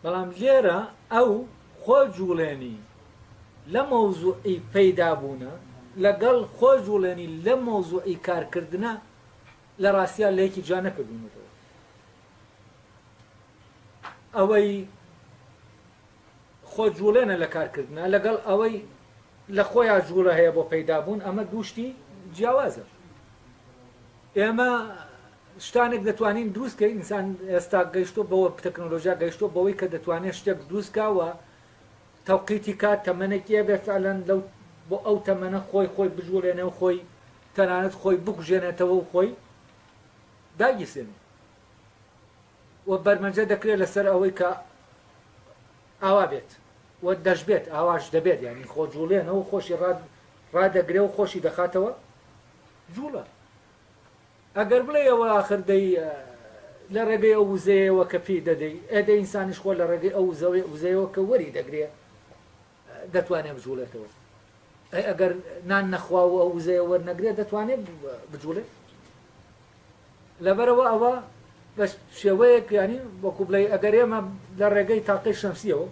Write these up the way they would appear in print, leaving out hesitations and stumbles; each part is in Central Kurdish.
بەڵام لێرە ئەو خۆ جوڵێنی لە مەوزوعی پەیدابوونە لەگەڵ خۆ جوڵێنی لە مەوزوعی کارکردنە لە ڕاستیا لە یەکی جیا نەکردوونەتەوە. ئەوەی خۆ جوڵێنە لە کارکردنە لەگەڵ ئەوەی لە خۆیا جوڵە هەیە بۆ پەیدابوون ئەمە دووشتی جیاوازە. ئێمە شتانێک دەتوانین دروست کەین ئینسان ئێستا گەیشتۆ بەوە تەکنۆلۆژیا گەیشتۆ بەوەی کە دەتوانێت شتێک دروست کا و تەوقیتی کات تەمەنێکی هەبێ فعلەن لەو بۆ ئەو تەمەنە خۆی خۆی بجوڵێنێ و خۆی تەنانەت خۆی بکوژێنێتەوە و خۆی داگیرسێنێ و بەرمەجە دەکرێت لەسەر ئەوەی کە ئاوا بێت و دەشبێت ئاواش دەبێت یعنی خۆ جوڵێنە و خۆشی ڕادەگرێ و خۆشی دەخاتەوە جوڵە ئەگەر بڵێی ئەوە ئاخر دەی لە ڕێگەی ئەو وزەیەوە کە پێی دەدەی، ئێ دەی ئینسانیش خۆ لە ڕێگەی ئەو وزەیەوە کە وەری دەگرێ دەتوانێ بجوڵێتەوە. ئەی ئەگەر نان نەخوا و ئەو وزەیە وەرنەگرێ دەتوانێ بجوڵێ؟ لەبەرەوە ئەوە بە شێوەیەک ینی وەکو بڵێ ئەگەر ئێمە لە ڕێگەی تاقی شەمسیەوە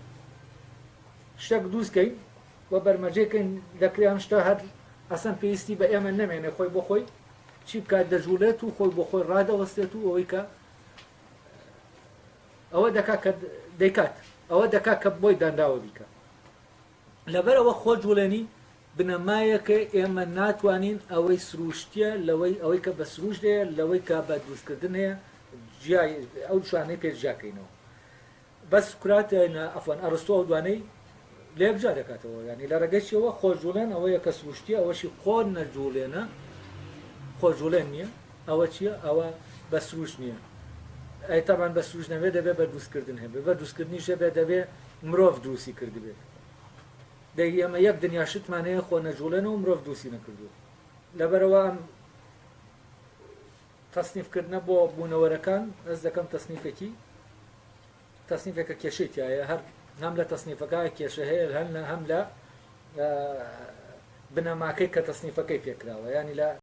شتێک دروست کەین و بەرمەجەکەین دەکرێ ئەم شتە هەر ئەسەن پێویستی بە ئێمە نەمێنێ خۆی بۆ خۆی چی بکات دەجوڵێت و خۆی بۆ خۆی ڕادەوەستێت و ئەوەی کە ئەوە دەکات کە دەیکات ئەوە دەکات کە بۆی دانراوە بیکە لەبەرەوە خۆ جوڵێنی بنەمایەکە ئێمە ناتوانین ئەوەی سروشتیە لەوەی ئەوەی کە بە سروشت هەیە لەوەی کە بە دروستکردن هەیە جیای ئەو شوانەی پێ جیاکەینەوە بەس سوکرات عەفوەن ئەڕستۆ ئەو دوانەی لەیەک جیا دەکاتەوە یانی لە ڕێگەی چیەوە خۆ جوڵێن ئەوەیە کە سروشتیە ئەوەشی خۆ نەجوڵێنە خۆ جوڵێن نییە ئەوە چییە ئەوە بە سروشت نییە ئەی تامان بە سروشت نەبێ دەبێ بە دروستکردن هەبێ بە دروستکردنیش هەبێ دەبێ مرۆڤ دروستی کردبێت دەی ئێمە یەک دنیا شتمان هەیە خۆ نەجوڵێنەوە مرۆڤ دروستی نەکردووە لەبەرەوە ئەم تەسنیف کردنە بۆ بوونەوەرەکان هەست دەکەم تەسنیفێکی تەسنیفێکە کێشەی تایە هەر هەم لە تەسنیفەکە کێشە هەیە هەم لە هەم لە بنەماکەی کە تەسنیفەکەی پێکراوە ینی لە.